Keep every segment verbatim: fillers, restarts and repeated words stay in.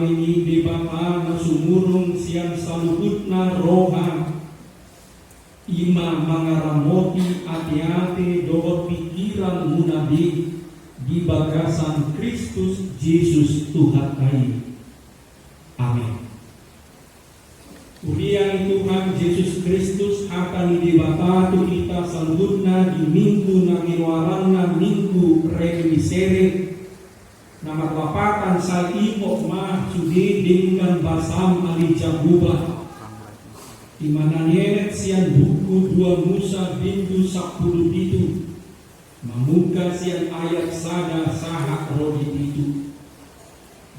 ni Debata na sumurung sian saluhutna roha, i ma mangaramoti ateate dohot pingkiranmuna be di bagasan Kristus Jesus Tuhanta i. Amen. Huria ni Tuhan Jesus Kristus, hata ni Debata tu hita saluhutna di Minggu na ninoaranna Minggu Requiescere, na marlapatan sai ingot ma sude denggan basam ale Jahowa. I ma na nienet sian buku dua Musa bindu sampulu pitu, mamungka sian ayat sada sahat ro di pitu.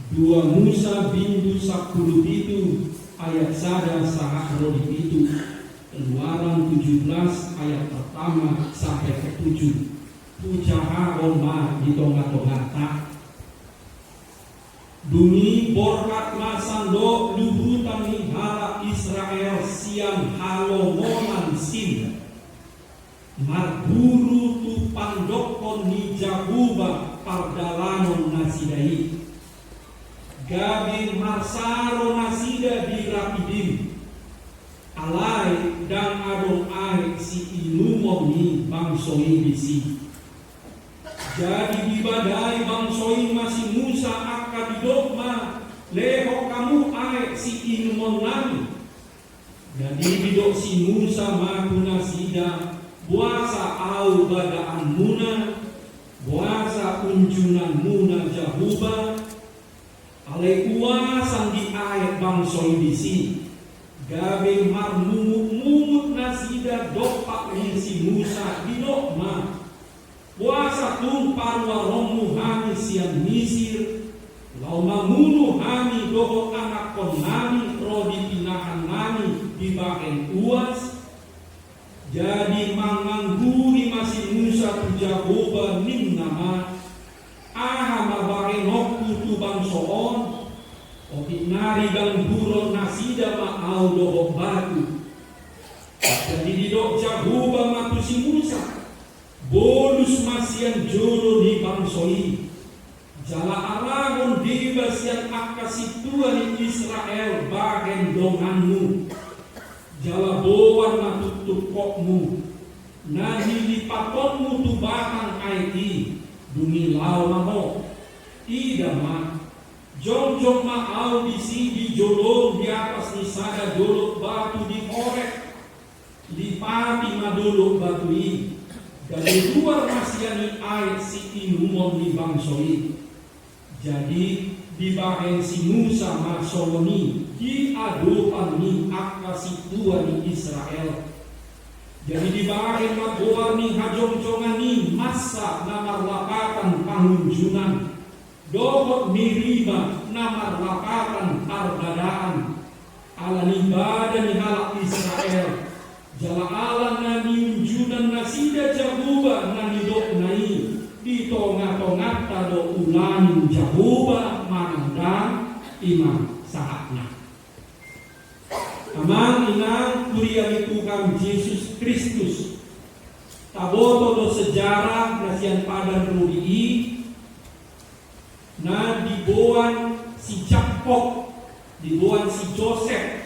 Dua Musa bindu sampulu pitu ayat sada sahat ro di pitu. Keluaran tujuh belas ayat pertama sampai ke tujuh. Hujaha on ma di tonga-tonganta. Dung i borhat ma sandok luhutan ni halak Israel sian halongonan Sin, marburu tu pandokkon ni Jahowa pardalanon nasida i. Gabe marsaro nasida di Rapidim. Alai ndang adong aek siinumon ni bangso i disi. Jadi dibadai bangso i ma si Musa angka didok ma, lehon hamu aek siinumonnami. Jadi didok si Musa ma tu nasida, boasa ahu badaanmuna, boasa unjunanmuna Jahowa? Alai uasan di aek bangso i disi, gabe marmumut-mumut nasida dompak ni si Musa didok ma, boasa tung paruaronmu hami sian Misir, laho mamunu hami dohot anakkonnami ro di pinahannami dibahen uas? Jadi mangangguri ma si Musa tu Jahowa ninna ma, aha ma bahenonku tu bangso on? Otik nari ndang buron nasida ma ahu dohot batu. Jadi didok Jahowa ma tu si Musa, bolus ma sian jolo ni bangso i. Jala arahon deba sian angka sintua ni Israel bahen donganmu. Jala boan ma tuttungkokmu, na nilipatonmu tu batang aek i, dung i laho ma ho. Ida ma, jongjong ma ahu disi di jolom di atas ni sada dolok batu di Horeb. Lipati ma dolok batu i, gabe luar ma sian i aek siinumon ni bangso i. Jadi dibahen si Musa ma songon i di adopan ni angka sintua ni Israel. Jadi dibahen ma goar ni hajongjongan i Massa na marlapatan Pangunjunan, dohot Meriba na marlapatan Pardadaan, ala ni bada ni halak Israel, jala ala na niunjunan nasida Jahowa na nidokna i, di tonga-tonganta do ulaning Jahowa manang ndang, i ma sahatna. Amang inang huria ni Tuhan Jesus Kristus, taboto do sejarah na sian Padan Robi i, na diboan si Jakob, diboan si Josep,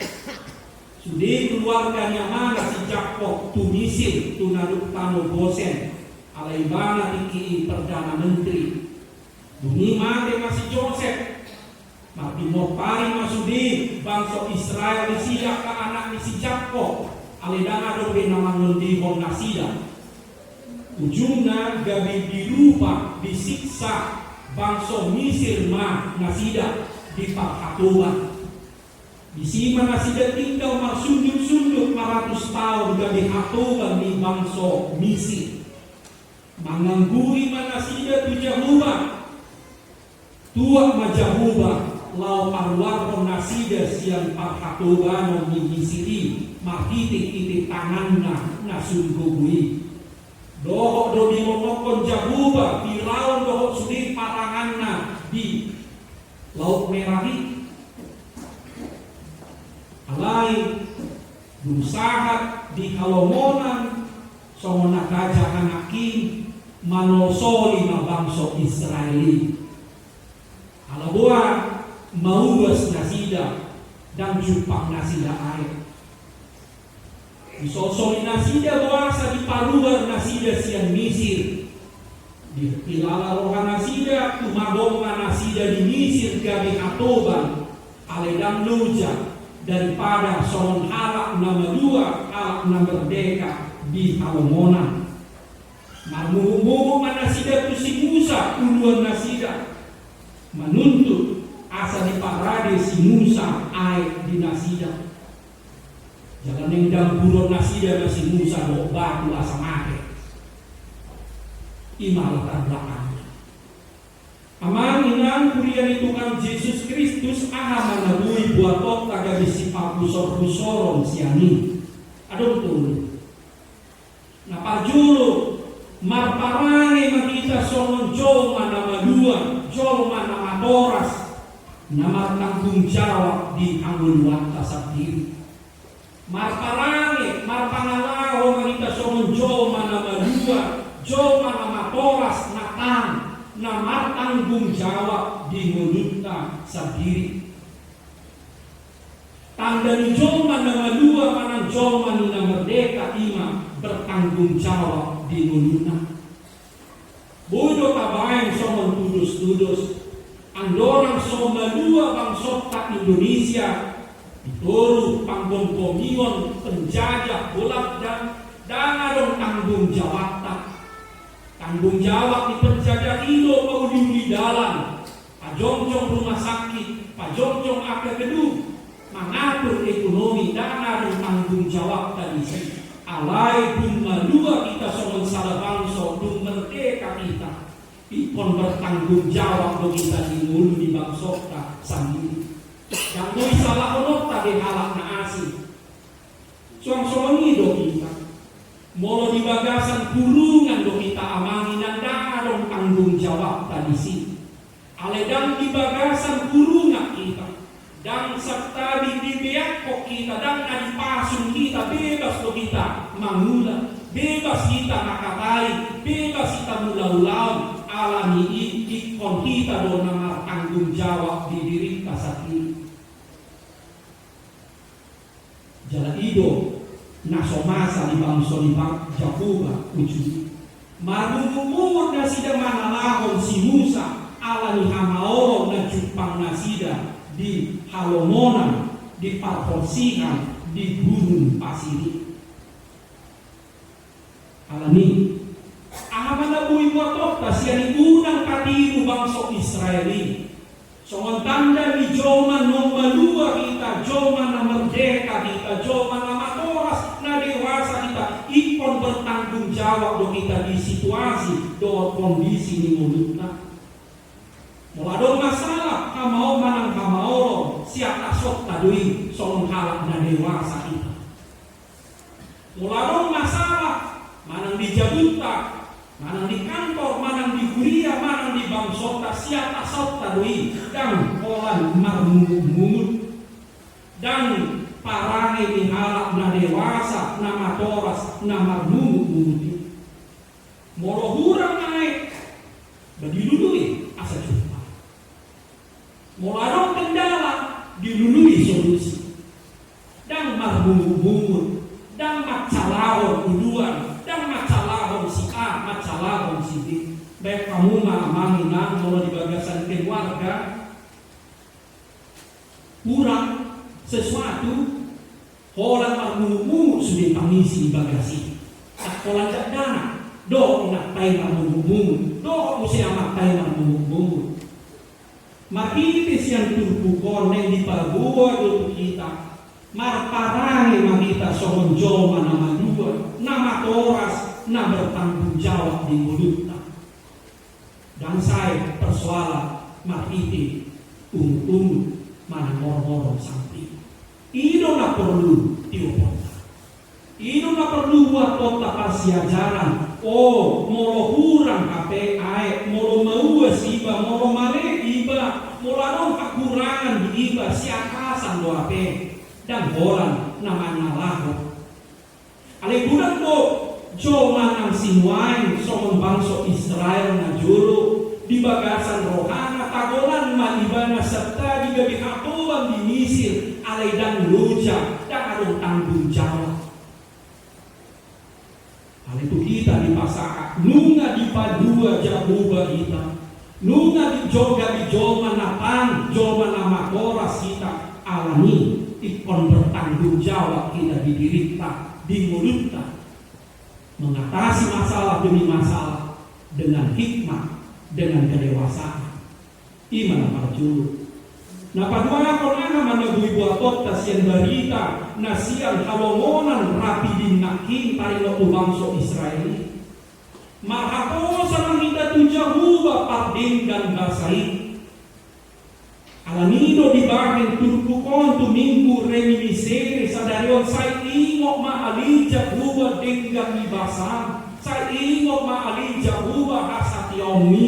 sude keluarga ni amana si Jakob tu Misir, tu na dok tano Gosen, ala ibana tingki i perdana menteri. Dung i mate ma si Josep, martimompari ma sude bangso Israel disi angka anak ni si Jakob, alai ndang adong be na mangondihon nasida. Ujungna gabe dirupa, disiksa bangso Misir ma nasida di parhatoban. Disi ma nasida tinggal marsundut-sundut maratus taon gabe hatoban ni bangso Misir. Mangangguri ma nasida tu Jahowa. Tuat ma Jahowa laho paluarhon nasida sian parhatobanon ni Misir i marhite-hite tanganna na sun gogo i. Dohot do dilomokhon Jahowa Firaun dohot sude paranganna di Laut Merah i. Alai dung sahat di halongonan songon na tajaha nangkin, manosoli ma bangso Israel i. Ala boha? mauas nasida, ndang jumpang nasida aek. Disolsoli nasida boasa dipaluar nasida sian Misir. Di-, dilala roha nasida, tumagong ma nasida di Misir gabe hatoban, alai ndang loja daripada songon halak na malua, halak na merdeka di halongonan. Marmungutmungut ma nasida tu si Musa, uluan nasida, manuntut asa diparade si Musa aek di nasida. Jala naeng damburon nasida ma si Musa dohot batu asa mate. I ma latar belakangna. Amang inang huria ni Tuhan Jesus Kristus, aha ma na boi buatonta gabe sipahusorhusoron sian i? Adong tolu. Na parjolo, marparange ma hita songon jolma na malua, jolma na matoras, na martanggung jawab di hangoluanta sandiri. Marparange, marpangalaho ma hita songon jolma na malua, jolma na matoras, na tang, na martanggung jawab di ngolunta sandiri. Tanda ni jolma na malua manang jolma na merdeka i ma bertanggung jawab di ngoluna. Boi do tabaen songon tudostudos, andorang so malua bangsonta Indonesia, di toru panggomgomion penjajah Belanda, ndang adong tanggung jawabta. Tanggung jawab ni penjajah i do pauliuli dalan, pajongjong rumah sakit, pajongjong angka gedung, mangatur ekonomi, ndang adong tanggung jawabta disi. Alai dung malua hita songon sada bangso, dung merdeka hita, ingkon bertanggung jawab do hita di ngolu ni bangsonta sandiri. Ndang boi salahononta be halak na asing. Suang songon i do hita. Molo di bagasan hurungan do hita amang inang, ndang adong tanggung jawabta disi. Alai ndang di bagasan hurungan hita, ndang santabi dibeakkon hita, ndang na dipasung hita, bebas do hita mangula, bebas hita mangkatai, bebas hita mangula ulaon, alani i ingkon hita do na martanggung jawab di dirinta sandiri. Jala i do na so masa di bangso ni Jahowa uju i. Marmungutmungut nasida mangalahon si Musa ala ni hamaolon na jumpang nasida di halongonan, di parhorsihan, di gurun pasir i. Alani, aha ma na boi buatonta sian i? Unang tatiru bangso Israel i. Songon tanda ni jolma na malua hita, jolma na merdeka hita, jolma na matoras, na dewasa hita, ingkon bertanggung jawab do hita di situasi dohot kondisi ni ngolunta. Molo adong masalah, hamaolon manang hamaolon, siatasonta do i songon halak na dewasa hita. Molo adong masalah, manang di jabunta, manang di kantor, manang di huria, manang di bangsonta, siatasonta do i, ndang holan marmungutmungut. Ndang parange ni halak na dewasa, na matoras, na marmungutmungut i. Molo hurang aek, ba dilului asa jumpang. Molo adong kendala, dilului solusi. Ndang marmungutmungut, ndang mansalahon uluan, ndang mansalahon si A, mansalahon si B. Baen hamu ma amang inang, molo di bagasan keluarga, hurang sesuatu, holan marmungutmungut sude pangisi ni bagas i. Ndang holan dakdanak, dohot inanta i marmungutmungut, dohot muse amanta i marmungutmungut. Marhite sian turpuk on naeng dipaboa do tu hita, marparange ma hita songon jolma na malua, na matoras, na bertanggung jawab di ngolunta. Ndang sai persoalan marhite ungutungut manang moromoro sangpi. I do na porlu tioponta. I do na porlu buatonta parsiajaran. O, molo hurang hape aek, molo mauas iba, molo male iba, molo adong hahurangan di iba, siatasan do hape. Ndang holan na mangalahon. Alai godang do jolma na sinuaeng songon bangso Israel na jolo, Di bagasan rohana tagonan ma ibana sian tahi gabe hatoban di Misir, alai ndang loja, ndang adong tanggung jawab. Alai tu hita dipasahat, nunga dipalua Jahowa hita, nunga dijolma gabe jolma na tang, jolma na matoras hita, alani ingkon bertanggung jawab hita di dirinta, di ngolunta. Mengatasi masalah demi masalah dengan hikmat, dengan kedewasaan. I ma na parjolo. Na paduahon, aha ma na boi boatonta sian barita na sian halongonan rapidin nangkin taringot tu bangso Israel i? Marhaposan ma hita tu Jahowa pardenggan basa i. Alani do dibahen turpuk on tu Minggu Reminiscere sadari on, sai ingot ma ale Jahowa denggan ni basa, sai ingot ma ale Jahowa hasatiaon i.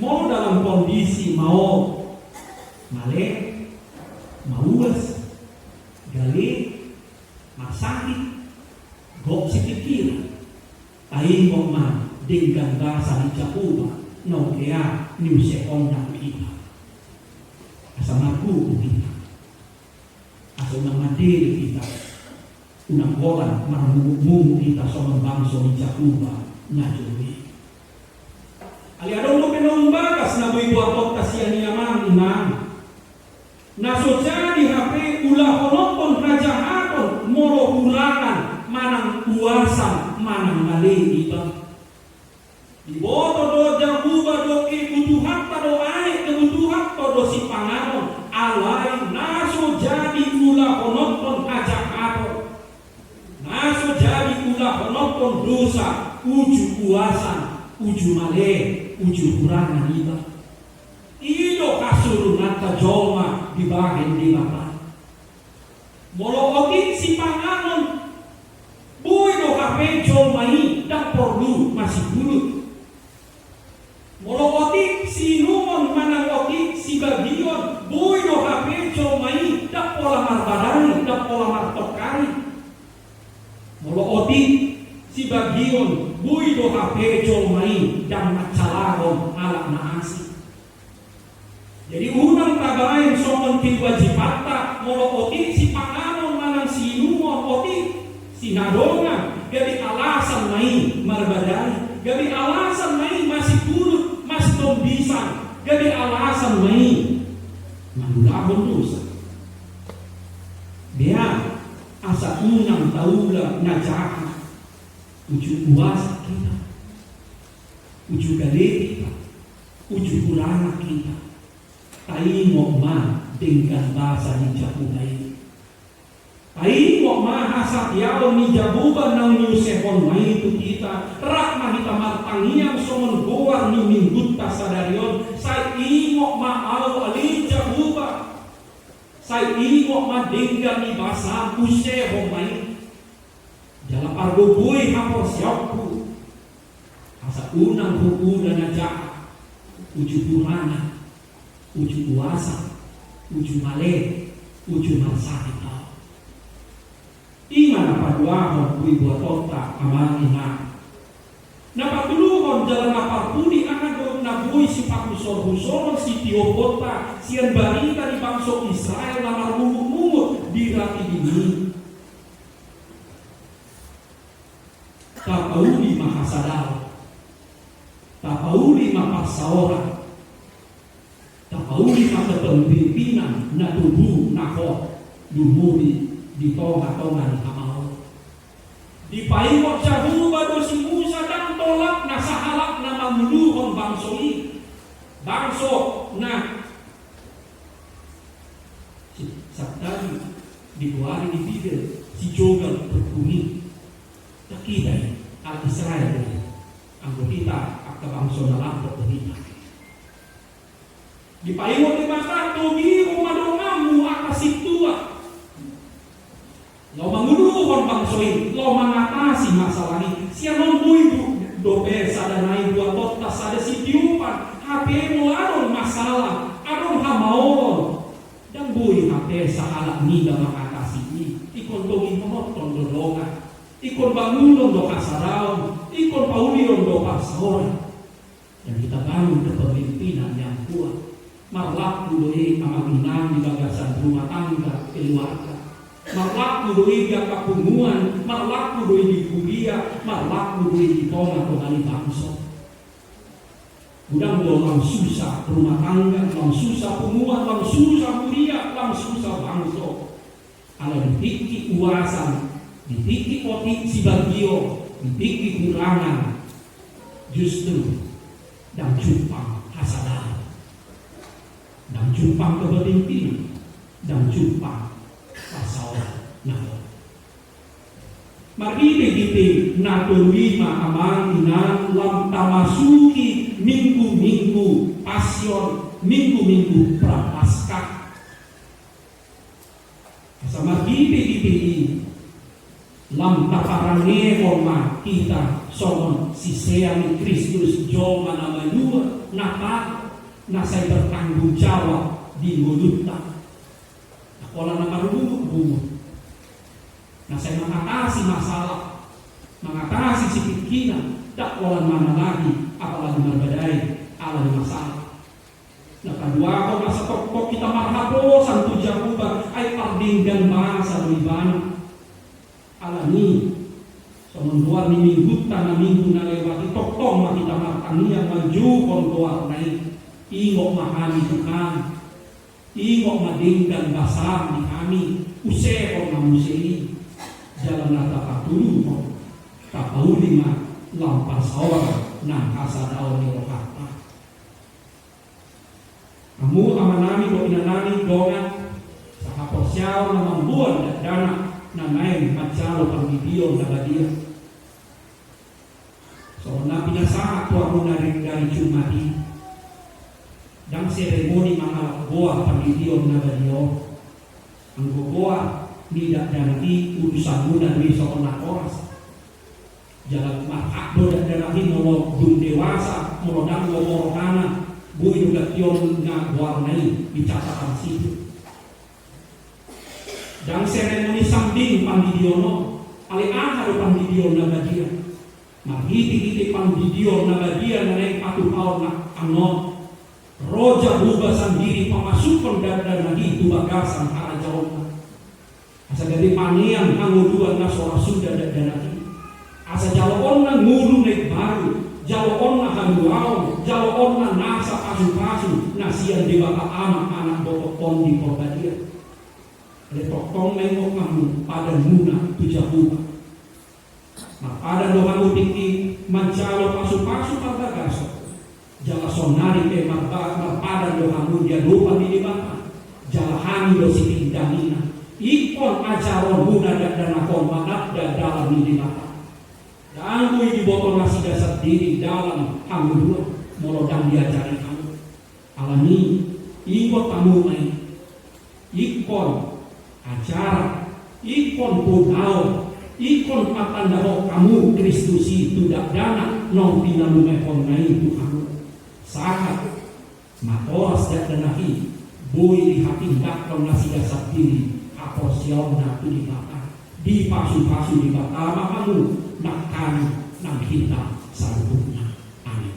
Molo dalam kondisi mao, male, mauas, gale, marsahit, gok sipingkiran, taingot ma denggan basa ni Jahowa naung hea niusehonna tu hita. Asa margogo hita, asa unang mandele hita, unang holan marmungutmungut hita songon bangso ni Jahowa na jolo i. Alai adong dope na umbagas na boi boatonta sian i, amang inang. Na so jadi hape ulahonon hajahaton molo hurangan manang uasan manang male iba. Diboto do Jahowa dohot kebutuhanta do, ai kebutuhanta do sipanganon, alai na so jadi ulahonon hajahaton, na so jadi ulahonon dosa, uju uasan, uju male, uju hurangan iba. I do hasurunganta jolma dibahen Debata. Molo otik sipanganon, boi do hape jolma i ndang porlu masipulut. Molo otik siinumon manang otik sibagion, boi do hape jolma i ndang pola marbadari, ndang pola martongkari. Molo otik sibagion, boi do hape jolma i ndang mansalahon halak na asing. Jadi unang tabahen songon kewajibanta molo otik sipanganon manang siinumon, otik sinadongan, gabe alasan ma i marbadari, gabe alasan ma i masipulut, masitombisan, gabe alasan ma i mangulahon dosa. Beha, asa unang taula na jahat, uju uasan hita, uju gale hita, uju hurangan hita. Taingot ma denggan basa ni Jahowa i. Taingot ma hasatiaon ni Jahowa naung niusehonna i tu hita. Rap ma hita martangiang songon goar ni Minggunta sadari on, sai ingot ma ahu ale Jahowa. Sai ingot ma denggan ni basam, usehon ma i. Jala pargogoi haporseaonku, asa unang huula na jahat, uju hurangan, uju uasan, uju male, uju marsahit ahu. I ma na paduahon boi boatonta, amang inang. Na patoluhon jala na parpudi, aha do na boi sipahusorhusoron sitioponta sian barita ni bangso Israel na marmungutmungut di rapidin i? Tapauli ma hasadaon, tapauli ma parsaoran, tapauli ma kepemimpinan na tubu na hot dumodi di tongatonga ni hamaolon. Dipaingot Jahowa do si Musa ndang tolap na sahalak na manguluhon bangso i, bangso na si, santabi digoari di Bibel sijogal turpuk i. Ndang hita i, halak Israel do i. Anggo hita angka bangso na lambok do hita. Dipaingot Debata, togihon ma donganmu angka sintua. Laho manguluhon bangso i, laho mangatasi masalah i. Sian on boi do, dope sada nai boatonta sada sitiopan, hape molo adong masalah, adong hamaolon, ndang boi hape sahalak niba mangatasi i. Ingkon togihononhon do dongan. Ingkon bangunon do hasadaon, ingkon paulion do parsaoran. Dan hita bangun kepemimpinan yang kuat. Marlaku do i, amang inang, di bagasan rumah tangga, keluarga. Marlaku do i di angka punguan, marlaku do i di huria, marlaku do i di tonga-tonga ni bangso. Godang do lam susa rumah tangga, lam susa punguan, lam susa huria, lam susa bangso. Alai di tingki uasan, di tingki otik sibagion, di tingki hurangan, justru ndang jumpang hasadaon. Ndang jumpang kepemimpinan, ndang jumpang parsaoran. Nah, marhite-hite na tolu i ma, amang inang, lam tamasuki minggu-minggu Pasion, minggu-minggu Prapaskah. Asa marhite-hite i lam taparangehon ma hita songon sisean ni Kristus, jolma na malua, na taat, na sai bertanggung jawab di ngolunta. Ndang holan na marungut-ungut, na sai mangatasi masalah, mangatasi sipingkiran, ndang holan manalahi, apalagi marbadai ala ni masalah. Na paduahon, asa tongtong hita marhaposan tu Jahowa, ai pardenggan basa do ibana. Alani songon goar ni minggunta na minggu na lewat i, tongtong ma hita martangiang manjouhon goarna i. Ingot ma hami Tuhan, ingot ma denggan basam di hami, usehon ma muse i, jala na tapatuduhon, tapauli ma lam parsaoran nang hasadaon ni rohanta. Hamu amanami dohot inanami dongan sahaporseaon na mamboan dakdanak na naeng manjalo pandidion na badia. Songon na pinasahat tu hamuna di ari Jumat i, ndang seremoni mangalap goar pandidion na badia on. Anggo goar ni dakdanak i urusanmuna do i songon natoras. Jala marhak do dakdanak i molo dung dewasa, molo ndang lomo rohana, boi do gantionna goarna i di catatan sipil. Ndang seremoni sambing pandidion on, alai aha do pandidion na badia? Marhite-hite pandidion na badia na naeng patupaon na annon, ro Jahowa sandiri pamasukhon dakdanak i tu bagasan harajaonna. Asa gabe panean hangoluan na so ra suda dakdanak i. Asa jaloonna ngolu na imbaru, jaloonna haluaon, jaloonna nasa pasupasu na sian Debata Ama, Anak dohot Tondi Porbadia. Alai tongtong ma ingot hamu padanmuna tu Jahowa. Marpadan do hamu tingki manjalo pasupasu parbagason. Jala saonnari pe marba-, marpadan do hamu di adopan ni Debata. Jala hami do sipindanginna. Ingkon ajaronmuna dakdanak on mananda dalan ni Debata. Ndang boi diboto nasida sandiri dalan hangoluan molo ndang diajari hamu. Alani, ingot hamu ma i. Ingkon ajaran, ingkon podaon, ingkon patandahon hamu Kristus i tu dakdanak naung pinalumehonna i tu hamu. Sahat natoras dakdanak i, boi dihatindanghon nasida sandiri haporseaonna tu Debata. Dipasupasu Debata ma hamu nangkaning nang hita saluhutna. Amin.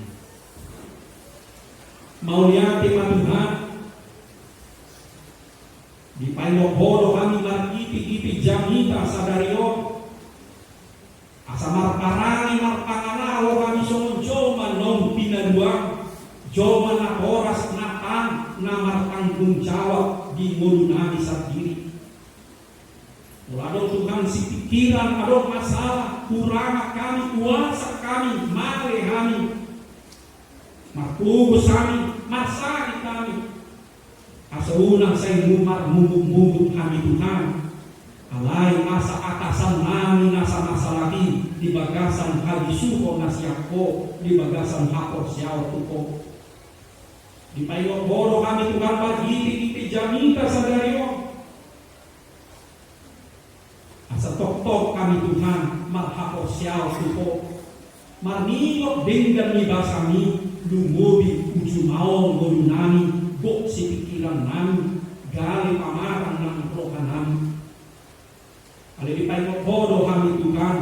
Mauliate ma Tuhan. Dipaingot Ho do hami marhitehite jamita sadari on, asa marparange marpangalaho hami songon jolma naung pinaluang, jolma natoras, na taat, na martanggung jawab di ngolunami sandiri. Molo adong Tuhan sipingkiran, adong masalah, hurangan hami, huasak hami, male hami, marpogos hami, marsahit hami, asa unang sai mu-, marmungutmungut hami Tuhan. Alai asa atasannami nasa masalah i di bagasan habisuhon na sian Ho, di bagasan haporseaon tu Ho. Dipaingot Ho do hami Tuhan marhitehite jamita sadari on. Asa tongtong hami Tuhan marhaporseaon tu Ho, marningot denggan ni basaMi, lumobi uju maol ngolunami, gok sipingkirannami, gale pamarang nang rohanami. Alai dipaingot Ho do hami Tuhan,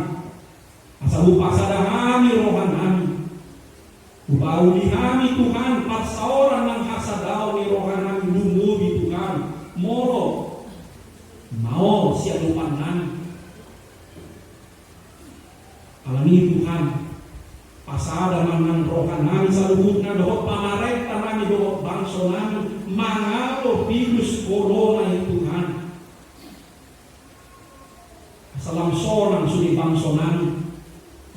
Asa hupasada hami rohanami. Hupauli hami Tuhan parsaoran nang hasadaon ni rohanami, lumobi Tuhan molo maol sialupannami. Alani Tuhan, pasada ma nang rohanami saluhutna dohot pamarentanami dohot bangsonami mangalo virus corona i Tuhan. Asa lam sonang sude bangsonami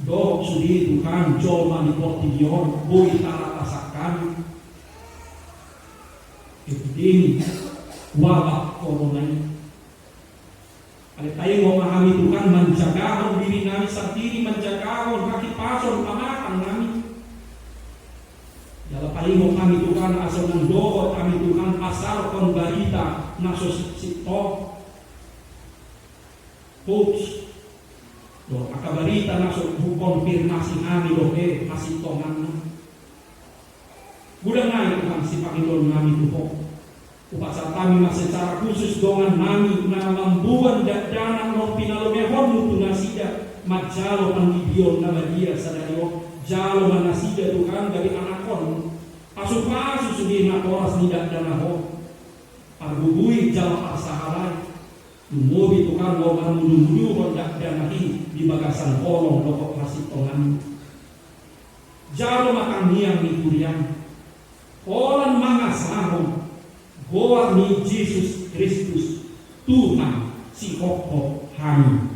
dohot sude Tuhan jolma ni portibi on boi taratasak hami epidemi wabah corona i. Alai paingot ma hami Tuhan manjagahon dirinami sandiri, manjagahon hahipason pamatangnami. Jala paingot hami Tuhan asa unang dohot hami Tuhan pasarhon barita na so sintong, hoax, dohot angka barita na so hukonfirmasi hami dope hasintonganna. Godang nai Tuhan sipangidoannami tu Ho. Hupasahat hami ma secara khusus dongannami na mamboan dakdanak na pinalomehonmu tu nasida manjalo pandidion na badia sadari on. Jalo ma nasida Tuhan gabe anakhonmu. Pasupasu sude natoras ni dakdanak on. Parbubui jala parsahalai. Lumobi Tuhan laho marmudumuduhon dakdanak i di bagasan holong dohot hasintonganmu. Jalo ma tangiang ni huriaM holan mangasahon goar ni Jesus Kristus, Tuhan sihophop hami.